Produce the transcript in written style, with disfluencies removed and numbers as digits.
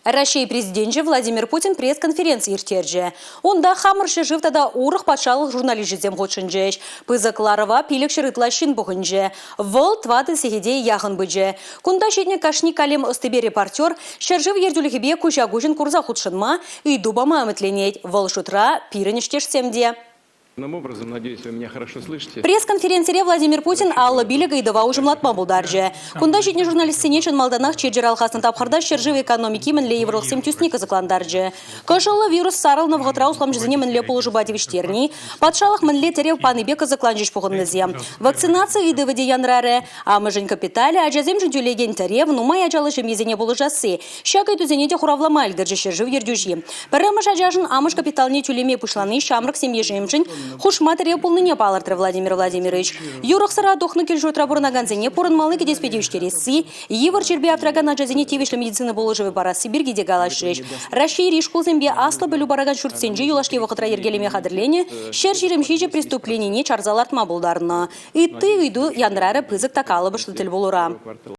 Раҫҫей Президенчӗ Владимир Путин пресс-конференци ирттерчӗ. Унта хамӑр ҫӗршыв тата урӑх патшалӑх журналисчӗсем хутшӑнчӗҫ. Пысӑк ларӑва 500 ытла ҫын пухӑнчӗ. Вӑл тӑватӑ сехете яхӑн пычӗ. Кунта ҫитнӗ кашни калем ӑстипе репортер ҫӗршыв ертӳлӗхӗпе куҫа-куҫӑн курса хутшӑнма, ыйту пама ӗмӗтленет. Вӑл шутра пирӗн ӗҫтешсем те. Образом, надеюсь, вы меня хорошо слышите. Пресс-конференцире Владимир Путин 55 ыйтӑва уҫӑмлатма пултарчӗ. Кунта ҫитнӗ журналистсене чӑн малтанах чир-чӗр алхаснӑ тапхӑрта ҫӗршыв экономики мӗнле йывӑрлӑхсем тӳсни кӑсӑклантарчӗ. Кӑшӑллӑ вирус сарӑлнӑ вӑхӑтра усламҫӑсене мӗнле пулӑшупа тивӗҫтерни, патшалӑх мӗнле тӗрев панипе кӑсӑкланчӗҫ пухӑннисем. Вакцинаци ыйтӑвӗ те янрарӗ. Амӑшӗн капиталӗ, ачасемшӗн тӳлекен тӗрев, нумай ачаллӑ ҫемьесене пулӑшасси. Ҫак ыйтусене те хуравлама ӗлкӗрчӗ ҫӗршыв ертӳҫи. Пӗрремӗш ачашӑн амӑш капиталне тӳлеме пуҫлани ҫамрӑк ҫемьешемшӗн хушма тӗрев пулнине палӑртрӗ Владимир Владимирович. Юрӑхсӑра тухнӑ кил-ҫуртра пурӑнакансене пурӑнмалли кӗтеспе тивӗҫтересси, йывӑр чирпе аптракан ачасене тивӗҫлӗ медицина пулӑшӑвӗ парасси пирки те калаҫрӗҫ. Раҫҫейри шкулсемпе аслӑ пӗлӳ паракан ҫуртсенче юлашки вӑхӑтра йӗркелеме хатӗрленӗ 127 преступленине чарса лартма пултарнӑ. Ытти ыйту янрарӗ пысӑк та калӑпӑшлӑ тӗлпулура.